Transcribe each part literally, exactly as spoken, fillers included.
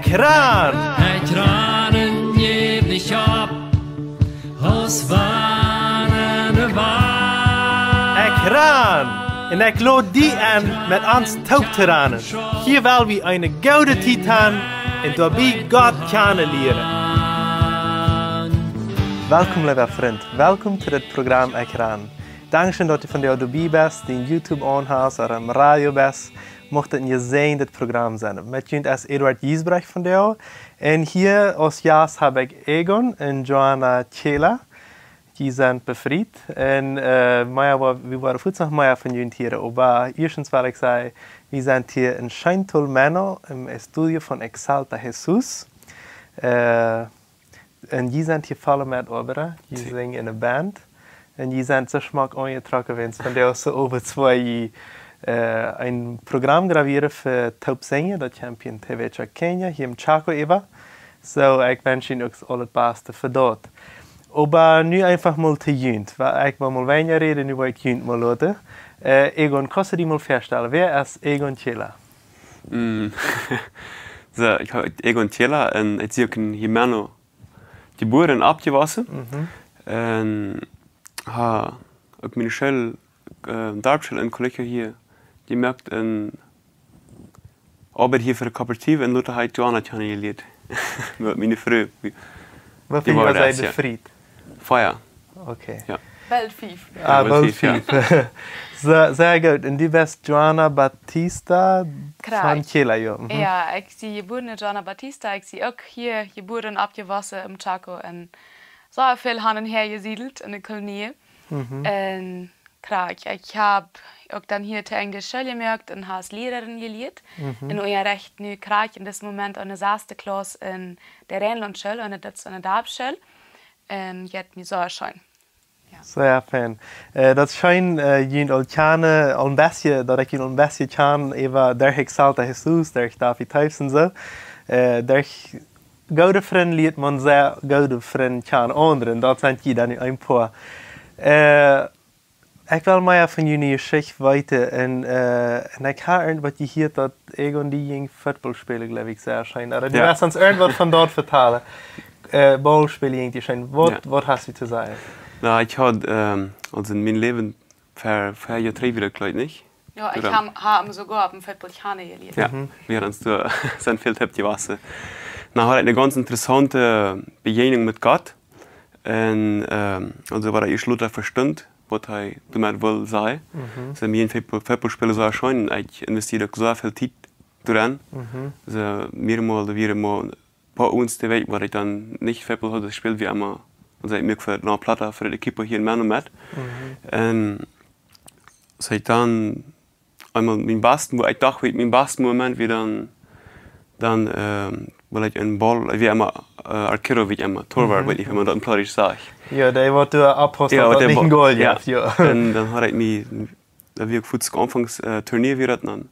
Ekjran! Ekjran, jäw nich opp, aus wann de Welt. Ekjran! Un ekj lod die enn, met ons toop to ranen. Hia well wie eene goode Tiet han un doabie Gott kjanen lieren. Welkom, leewa Frint. Welkom to dit Program Ekjran. Dankscheen, daut du vondoag doabie best, dien YouTube aun hast ooda aum Radio best. Mucht et een jesäajendet Program sennen. Met junt es Eduard Giesbrecht vondoag. Un hia aus Jast hab ekj Egon un Joanna Tjela. Dee sent befriet. Un, äh, mea, wie woaren fuaz noch mea von junt hieren. Oba ieeschtens well ekj sajen, wie sent hia en Scheintul Menno em Studio von Exalta Jesus. Äh, Un jie sent hia volle Metoabeida, jie sinjen en eene Band. Un jie sent soo schmock aunjetrocken, wiels vondoag es Owent, wua jie, äh, een Program gravieren fa Toop Sinjen, daut kjemt hia en T V Cha Kenya, hia em Chaco äwa. Soo, ekj wensch junt uk aulet Baste fa daut. Oba nu eefach mol to junt, wiels ekj wull mol weinja räden, nu woa ekj junt mol loten. Äh, Egon, kaust du die mol väastalen, wäa es Egon Tjela? Mm. Soo, ekj heet Egon Tjela un ekj sie uk en Jemeno jebuaren un oppjewossen. Mhm. Un ha uk miene School, äh, Darpschool en Colegio hia jemoakt un oabeid hia fa de Kooperative un lota hab ekj Joanna kjanen jelieet. Met miene Fru. Woo väl Joa es see befriet? Fia. Okay. Jo. Bald fief. Ah, bald fief, jo. Soo, sea goot. Un du best Joanna Batista von Tjela, jo. Mhm. Jo, ekj sie jebuaren Joanna Batista. Ekj sie uk hia jebuaren, oppjewossen em Chaco un soo väl han un häa jesiedelt en de Kolonie. Mhm. Un krakjt, ekj hab uk dan hia to Enj de School jemoakt un ha aus Lierarin jelieet. Mhm. Un unjarecht nu krakjt en dit Moment aun de sasta Klauss en de Reinlaunt School, un daut es ne Darpsschool. Un jeit mie sea scheen. Jo. Sea fein. Äh, daut es scheen, äh, junt aul kjanen, aul een bät, daut ekj junt aul een bät kjan, äwa derch Exalta Jesus, derch David Toews un soo. Äh, derch goode Frind lieet maun sea goode Frind kjanen, aundre, daut sent jie dan een poa. Äh, ekj well mea von june Jeschicht weeten un, äh, un ekj ha irjentwaut jehieet, daut Egon, die jinkj Football spälen, jleew ekj, sea scheen. Ooda du Jo. Woascht ons irjentwaut von daut vetalen. Äh, Ball spälen jinkj die scheen. Waut, Jo. Waut hast du to sajen? Na, ekj haud, ähm, aulsoo en mien Läwen ver, ver Joa dree wia daut, jleew ekj, nich? Jo, ekj Ooda hab, hab am soogoa opp een Football kjanen jelieet. Jo, Mhm. Wie haben ons doa sea väl toop jewossen. Na, haud ekj ne gaunz interessaunte Bejäajnunk met Gott. Un, ähm, aulsoo wia ekj ieescht lota vestunt, waut hee doamet wull sajen. Mhm. Soo, mie en Football, Football spälen soo scheen, ekj investieed uk soo väl Tiet doaraun. Mhm. Soo, mearemol, wieren mol poa Owents de Wäakj, wua ekj dan nich Football haud jespält, wia emma, aulsoo ekj muak fa, no Plata, fa de Equipo hia en Menno met. Mhm. Un soo ekj dan eemol mien basten, wua ekj docht, wia mien basten Moment, wia dan, dan, ähm, wull ekj een Ball, wia emma, äh, Arquero, wia emma, Torwart, Mhm. Weet nich, woo maun daut en Plautdietsch sajcht. Jo, dee waut doa opppaust, Jo, daut waut daut de nich Ball, een Goal jo. Jeft, jo. Un dan haud ekj mie, daut wia uk fuaz aunfangs, äh, Turnier wia daut dan.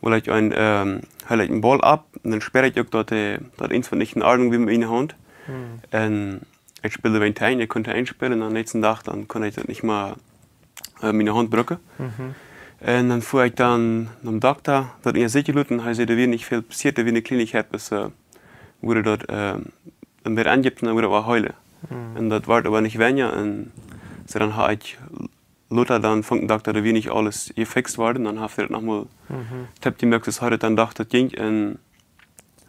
Wull ekj een, ähm, hilt ekj een Ball opp, un dan späad ekj uk daut, äh, daut eent waut nich en Ordnunk wia met miene Haunt. Mhm. Un ekj späld wada eent, ekj kunn eent spälen, un aum näakjsten Dach, dan kunn ekj daut nich mea, äh, miene Haunt brucken. Mhm. Un dan fua ekj dan nom Dokta, daut ieescht secha loten, un hee säd, doa wia nich väl passieet, doa wia ne Kjlienichkjeit, bloos, äh, wua daut, äh, een bät aunjeit, un dan wudd daut wada heelen. Mhm. Un daut wort oba nich weinja, un soo dan haud ekj lota dan funk de Dokta, daut wia nich aules jefixt worden, dan haft hee daut nochmol Mhm. toop jemoakt, soo aus hee daut dan docht, daut jinkj. Un,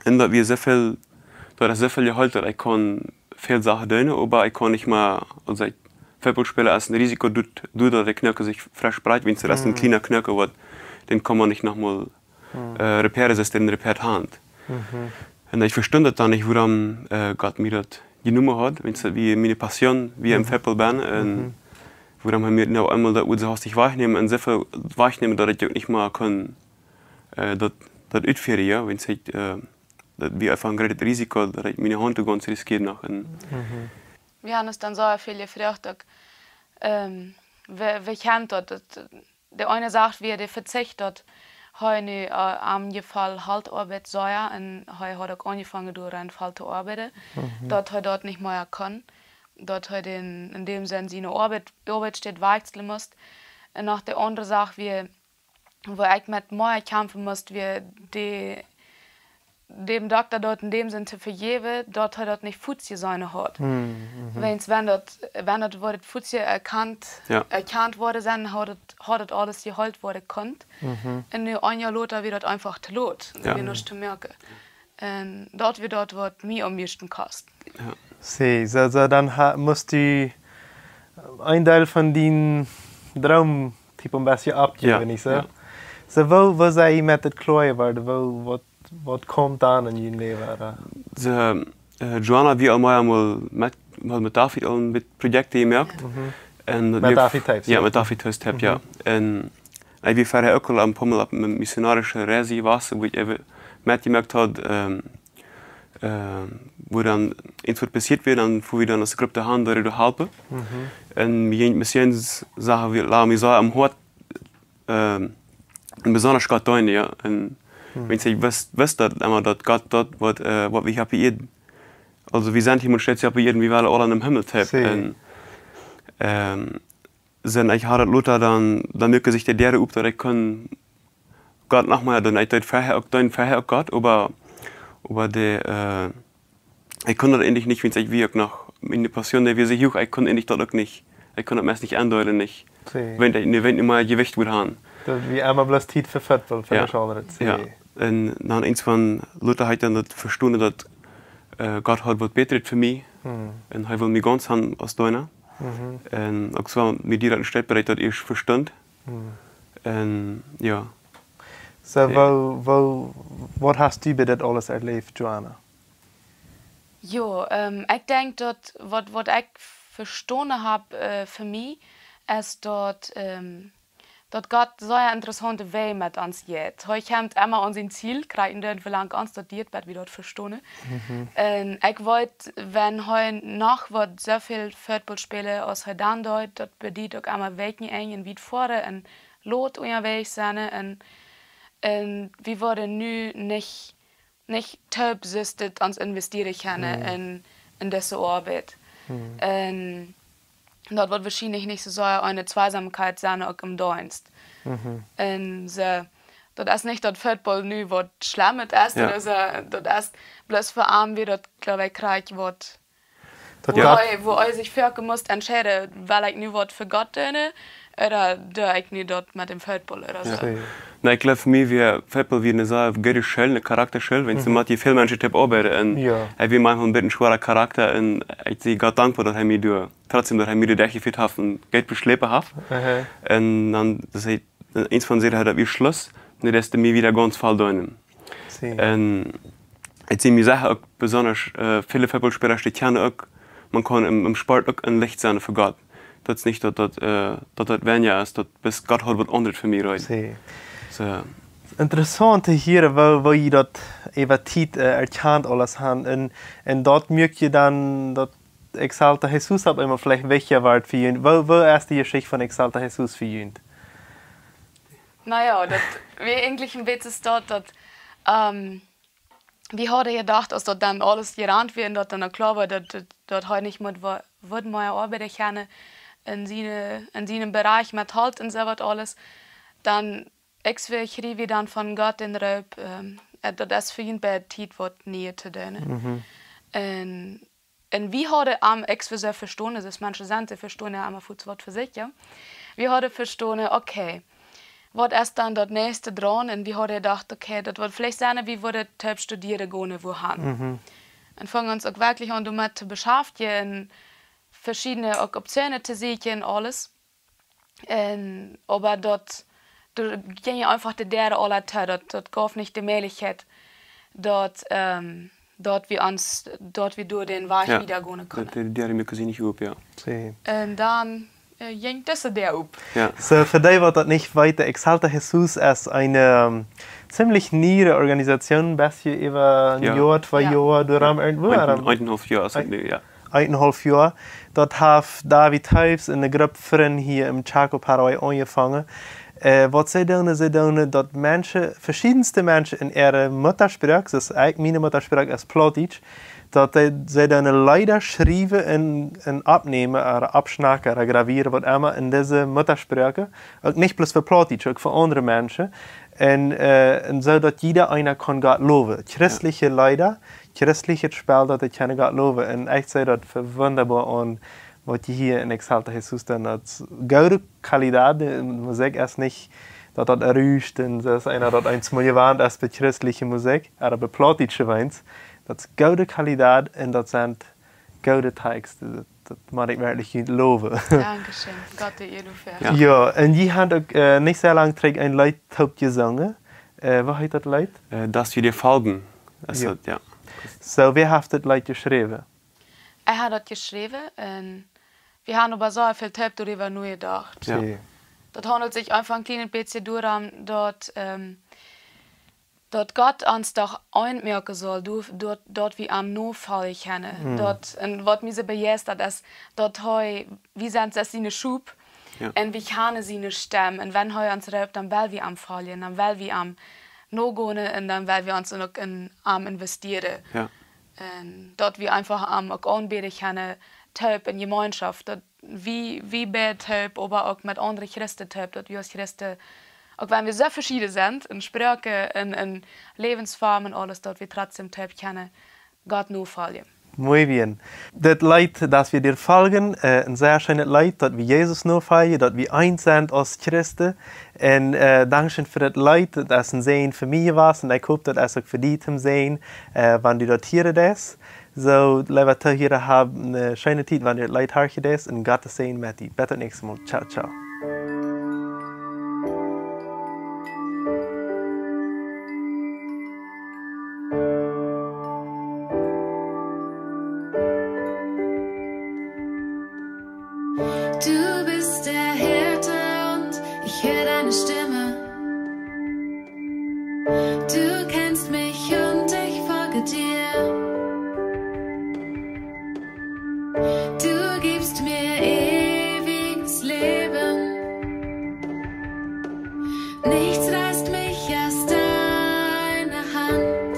un daut wia soo väl, daut es soo väl jeheelt, daut ekj kaun väl Sachen doonen, oba ekj kaun nich mea, aulsoo ekj, Football spälen es een Risiko, doa, doa daut de Knoakjen sikj verspreeden, wiels daut es een Mhm. kjliena Knoakje, waut, dän kaun maun nich nochmol Mhm. äh, repairen, soo aus dee repaiert haft. Mhm. Un ekj vestunt daut dan nich, wuarom, äh, Gott mie daut jenomen haud, wiels daut wia miene Passion, wia em Mhm. Football bennen, un Mhm. wuarom hee mie nu eemol daut wull soo hastich wajchnämen, un soo väl wajchnämen, daut ekj uk nich mea kunn, äh, daut, daut utfieren, jo, wiels ekj, äh, daut wia eefach een grootet Risiko, daut ekj miene Haunt gaunz riskieren noch, un Mhm. Wie haben ons dan soo väl jefroacht, uk, ähm, wie, wie kjemt daut, daut, de eene Sach wia de Vezicht, daut hee nu, äh, aum Jefall Holtoabeit sach, un hee haud uk aunjefongen doaraun Holt to oabeiden, Mhm. daut hee daut nich mea kunn, daut hee dän, en däm Senn siene Oabeit, Oabeitsstäd wajchslen must. Un noch de aundre Sach wia, wua ekj met mea kjamfen must, wia de däm Dokta daut en däm Senn to vejäwen, daut hee daut nich fuaz jeseenen haud. Wiels wan daut, wan daut wudd fuaz erkaunt, erkaunt worden sennen, haud et, haud et aules jeheelt woaren kunt. Un nu, een Joa lota, wia daut eefach to lot. Doa wia nuscht to moaken. Un daut wia daut, waut mie aum mieeschten kost. See, soo, soo dan ha, must du een Deel von dien Droom, typ, een bät oppjäwen, nich soo? Soo, woo, woo sie jie met daut kloa jeworden? Woo, waut, waut kjeem dan en jun Läwen, ooda? Soo, Joana, wie aul mol, mol met, mol met David aul een bät Projekte jemoakt. Un daut Met David Tapes, jo, met David Tapes, jo. Un ekj wia verhäa uk aul een poa mol opp eene missionarische Reis jewast, wua ekj äwent metjemoakt haud, wua dan irjentwaut passieet wia, dan fua wie dan aus Grupp doahan, doa to halpen. Un wie jinkj, mie sach wie, lat mie sajen, aum Hoat, un besonda Gott deenen, jo. Un wiels ekj wist, wist daut emma, daut Gott daut, waut, waut wie hia opp Ieed, aulsoo wie sent hia mau steeds opp Ieed, wie wellen aula em Himmel, typ. Un soo ekj haud daut lota dan, dan muak sikj de Däa op, daut ekj kunn Gott noch mol, dan ekj deed verhäa uk, deed verhäa uk Gott, oba, oba de, ekj kunn daut eejentlich nich, wiels ekj wia uk noch, miene Passion, dee wia soo huach, ekj kunn eejentlich daut uk nich, ekj kunn daut meist nich aundeelen, nich. Wan ekj nu, wan ekj nu mea Jewicht wudd han. Daut wia emma bloos Tiet fa Football, fa nuscht aundret. Un dan eent von lota haud ekj dan daut vestonen, daut Gott haud waut Bätret fa mie. Un hee wull mie gaunz han aus Deena. Un uk soo, mie dieet daut een Stoot, bat ekj daut ieescht vestunt. Un, jo. Soo, woo, woo, waut hast du bie dit aules erläft, Joana? Jo, ekj denkj daut, waut, waut ekj vestonen hab fa mie, es daut, daut Gott sea interessaunte Wäaj met ons jeit. Hee kjemt emma aun sien Ziel, krakjt endoont woo lang ons daut dieet, bat wie daut vestonen. Un ekj weet, wan hee noch wudd soo väl Football spälen aus hee dan deed, daut bediet uk emma Wäakjenenj un wiet foaren un lot unjawäajes sennen. Un, un wie wudden nu nich, nich toop soo ons investieren kjennen en, en dise Oabeit. Un daut wudd woarschienlich nich soo sea eene Tweisomkjeit sennen, uk em Deenst. Un soo, daut es nich daut Football nu waut schlemm es, ooda soo, daut es bloos fa am wia daut, jleew ekj, krakjt waut, wua hee, wua hee sikj foaken must entscheiden, well ekj nu waut fa Gott doonen, ooda doo ekj nu daut met däm Football, ooda soo. Nä, ekj jleew, fa mie wia Football wia eene sea goode School, eene Charaktaschool, wiels du motst väl Menschen toop oabeiden. Un ekj wia mau een bät een schwoara Charakta un ekj sie Gott dankboa, daut hee mie doa, trotzdäm daut hee mie doa derchjefieet haft un Gott beschlopen haft. Un dan, daut hee, eent von säd hee, daut wia Schluss, un daut es mie wada gaunz voll doonen. Un ekj sie mie secha uk besonda väle Footballspäla, dee kjennen uk, maun kaun em, em Sport uk een Licht sennen fa Gott. Daut es nich daut, daut, daut daut weinja es, daut bloos Gott haud waut aundret fa mie reed. Soo. Interessaunt to hieren, woo, woo jie daut äwa Tiet erkjant aules han. Un, un daut muak jie dan, daut Exalta Jesus opp eemol veleicht wichtja wort fa junt. Woo, woo es de Jeschicht von Exalta Jesus fa junt? Na jo, daut wia eejentlich een bät daut, daut, wie hauden jedocht, aus daut dan aules jerant wia un daut dan uk kloa wia, daut, daut, daut hee nich mea wudd, wudd mea oabeiden kjennen en siene, en sienem Bereich met Holt un soo waut aules, dan, ekj wia, kjrieech wie dan von Gott dän Roop, daut es fa junt bie Tiet waut Nieet to doonen. Un un wie hauden am, ekj wia soo vestonen, daut Menschen sent, dee vestonen emma fuaz waut fa sikj, jo. Wie hauden vestonen, okay, waut es dan daut näakjste draun? Un wie hauden jedocht, okay, daut wudd veleicht sennen, wie wudden toop studieren gonen wua han. Un fungen ons uk werkjlich aun doamet to beschaftjen un veschiedne uk Optionen to sieekjen un aules. Un, oba daut, doa jinjen eefach de Däaren aula too, daut, daut jeef nich de Mäajlichkjeit, daut, daut wie ons, daut wie doa dän Wajch wada gonen kunnen. De Däaren muaken sikj nich op, jo. Un dan jinkj dise Däa op. Soo, fa dee waut daut nich weeten, Exalta Jesus es eene ziemlich niee Organisation, bät äwa een Joa, twee Joa, doa rom, irjentwua rom. Eenenhaulf Joa es et nu, jo. Eenenhaulf Joa. Daut haft David Toews un eene Grupp Frind hia em Chaco, Paraguay aunjefongen. Waut see doonen, see doonen daut Menschen, veschiedenste Menschen en äare Muttasproak, soo aus ekj, miene Muttasproak es Plautdietsch, daut see, see doonen Leeda schriewen un, un oppnämen, ooda oppschnacken, ooda gravieren, waut emma, en dise Muttasproak. Uk nich bloos fa Plautdietsch, uk fa aundre Menschen. Un, äh, un soo daut jieda eena kaun Gott lowen. Christliche Leeda, christlichet Spell, daut dee kjennen Gott lowen. Un ekj see daut fa wundaboa aun, waut jie hia en Exalta Jesús doonen. Daut es goode Qualität, de Musikj es nich, daut daut ruscht un soo aus eena daut eemol jewant es bie christliche Musikj, ooda bie plautdietsche Weens. Daut es goode Qualität un daut sent goode Texten. Daut, daut mott ekj werkjlich lowen. Dankscheen. Gott de Ea doafäa. Jo, un jie haben uk, äh, nich sea lang trigj een Leet toop jesungen. Äh, waut heet daut Leet? Äh, Dass wir dir folgen. Soo, wäa haft daut Leet jeschräwen? Ekj hab daut jeschräwen un wie haben oba soo väl Tiet doaräwa nojedocht. Daut haundelt sikj eefach een kjlienet bät doarom, daut, ähm, daut Gott ons doch eent moaken saul, doa, daut, daut wie am nofoljen kjennen. Daut, un waut mie soo bejeistat es, daut hee, wie sent soo siene Schop, un wie kjennen siene Stemm. Un wan hee ons roopt, dan well wie am foljen, dan well wie am nogonen un dan well wie ons uk en am investieren. Un daut wie eefach am uk aunbäden kjennen, toop en Jemeenschoft. Daut wie, wie beid toop, oba uk met aundre Christen toop, daut wie aus Christen, uk wan wie soo veschieden sent, en Sproaken, en, en Läwensformen, aules, daut wie trotzdäm toop kjennen Gott nofoljen. Muy bien. Daut Leet, Dass wir dir folgen, äh, een sea scheenet Leet, daut wie Jesus nofoljen, daut wie eent sent aus Christen. Un, äh, dankscheen fa daut Leet, daut es een Säajen fa mie jewast un ekj hop, daut es uk fa die een Säajen, äh, wan du daut hieren deist. Soo, leewa Toohiera, hab eene scheene Tiet, wan du daut Leet hieren deist, un Gott sien Säajen met die. Bat daut näakjste Mol. Ciao, ciao. Du bist der Hirte und ich höre deine Stimme. Du kennst mich und ich folge dir. Du gibst mir ewiges Leben. Nichts reißt mich aus deiner Hand.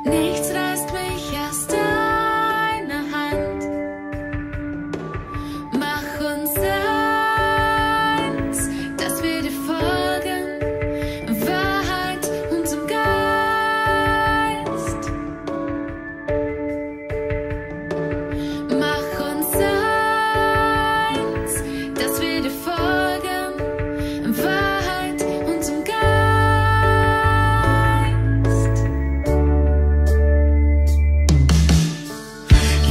Nichts reißt mich aus deiner Hand. Mach uns eins, dass wir dir folgen, in Wahrheit und im Geist. Mach uns eins, dass wir dir folgen, in Wahrheit und im Geist.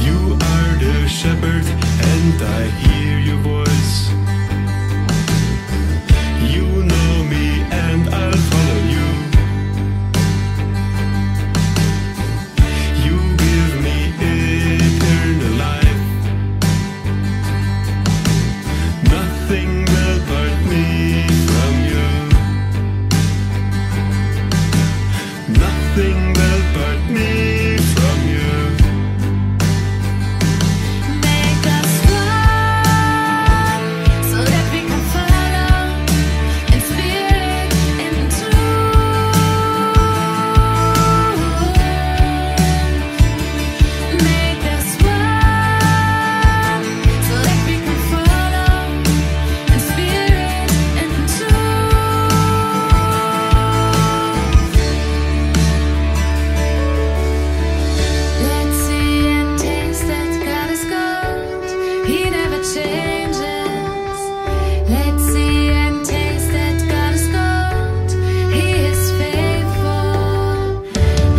You are the shepherd, and I hear your voice. You know me, and I'll follow you. You give me eternal life. Nothing will part me from you. Nothing will part me from you. Make us one, so that we can follow in spirit and in truth. Make us one, so that we can follow in spirit and in truth. Let's see and taste that God is good. He never changes. Let's see and taste that God is good. He is faithful.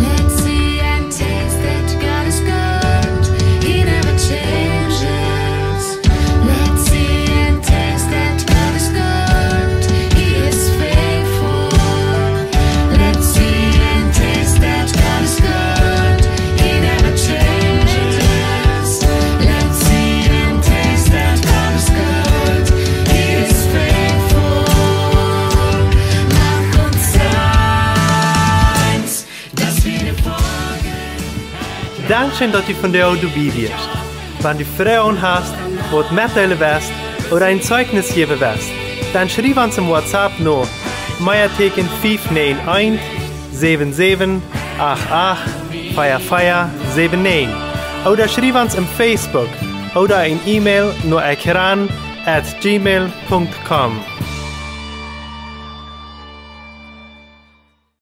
Let's see and taste that God is good. He never changes. Let's see and taste that God is good. He is faithful. Let's see and taste that God is good. He never changes. Let's see and taste that God is good. He is faithful. Mach uns eins. Dankscheen, daut du vondoag doabie wieescht. Wan du Froagen hast, waut metdeelen west ooda een Zeichnis jäwen west, dan schriew ons em WhatsApp no Meateken fief näajen eent, säwen säwen, acht acht, vea vea, säwen näajen. Ooda schriew ons em Facebook ooda een E-Mail no ekran at gmail punkt com.